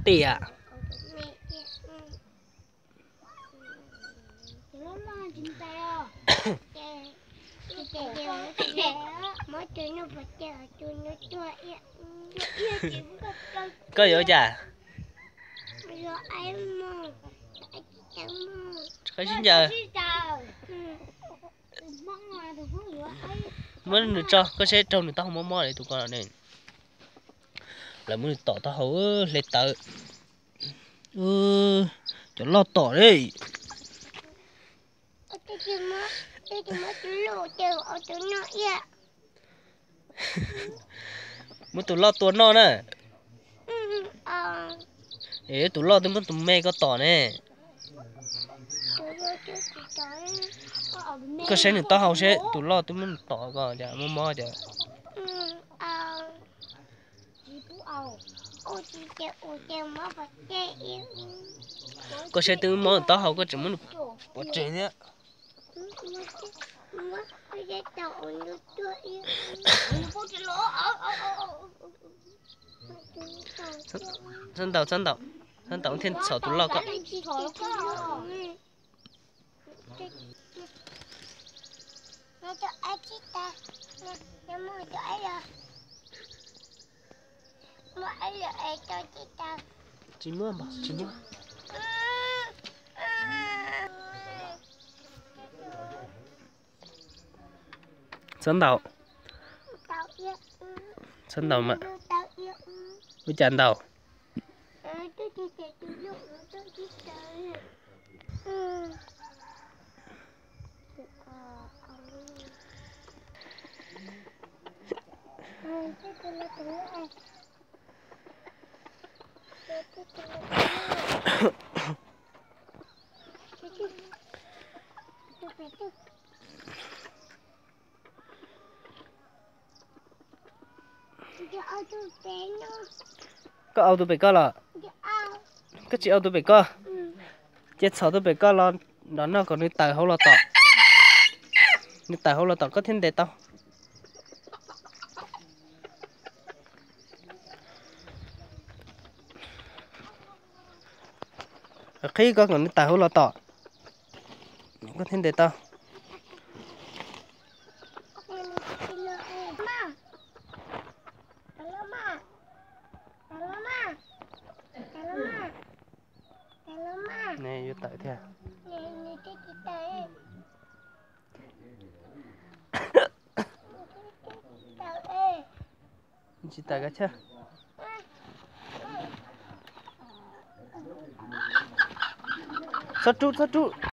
tiam. Koj yuav ua cas? Qhov sib ncaws. Muab nws tso, koj saib raug nws taub hau mob mob li tus ko ne. Lawv muab nws tom taub hau hle tawv. Cov loj tom li. Muab tus loj tua noj na. Es tus loj twb muab tus me ko tom ne. Koj saib nws taub hau seb, tus loj twb muab nws tom ko cas mob mob cas. Koj saib twb mob nws taub hau koj tseem muab nws pov tseg thiab. Txhob ntaus, txhob ntaus, txhob ntaus thiaj txhaum tus loj ko. Tsis muaj, tsis muaj. Txhob ntaus. Txhob ntaus mas. Ua cas ntaus? Koj au tus pem koj los? Koj tsis au tus pem koj. Ces txhaum tus pem koj los nrog noj kom nws tawm hauv los tom. Nws tawm hauv los tom koj thiaj ntes tau. Qhib koj kom nws tawm hauv los tom, koj thiaj ntes tau. Yuav tawm thiab. Tsis tawm kav chawj. Txhob rub, txhob rub.